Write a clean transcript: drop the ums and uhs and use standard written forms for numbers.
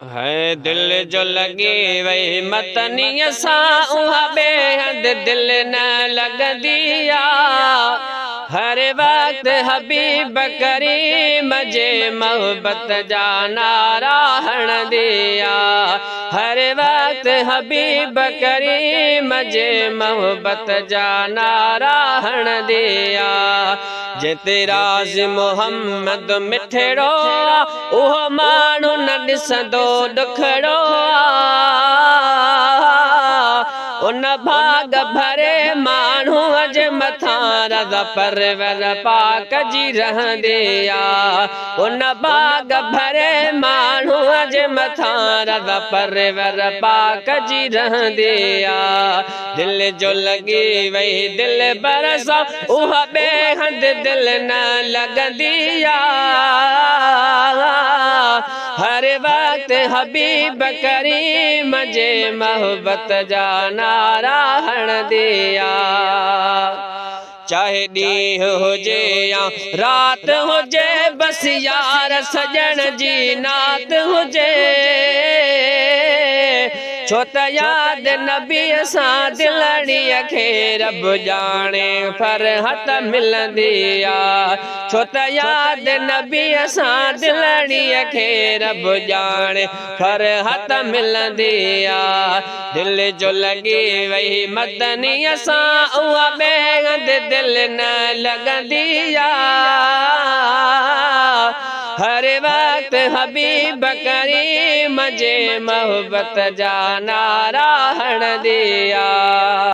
هي دل جو لڳي وئي متنيء سان اها ٻئي هنڌ دل نه لڳندي آ. هر وقت حبيب ڪريم جي محبت جا نعرا هڻندي آ. هر وقت حبيب ڪريم جي محبت جا نعرا هڻندي آ. جنهن تي راز محمد مٺڙو آ. اهو ماڻهو نه ڏسندو ڏکڙو آ. ان ڀاڳ ڀري ماڻهوء جي مٿان رضا پرور پاڪ جي رهندي آ. ان ڀاڳ ڀري ماڻهوء جي مٿان رضا پرور پاڪ جي رهندي آ. دل جو لڳي وئي دلبر سان اها ٻئي هنڌ دل نه لڳندي آ. هر وقت حبيب ڪريم جي محبت جا نعرا هڻندي آ. چاهي ڏينهن هجي يا رات هجي بس يار سڄڻ جي نعت هجي. ڇو ته ياد نبيء سان دلڙيء کي رب ڄاڻي فرحت ملندي آ. ڇو ته ياد نبيء سان دلڙيء کي رب ڄاڻي فرحت ملندي آ. دل جو لڳي وئي مدنيء سان اها ٻئي هنڌ دل نه لڳندي آ. هر وقت حبيب ڪريم جي محبت جا نعرا هڻندي آ.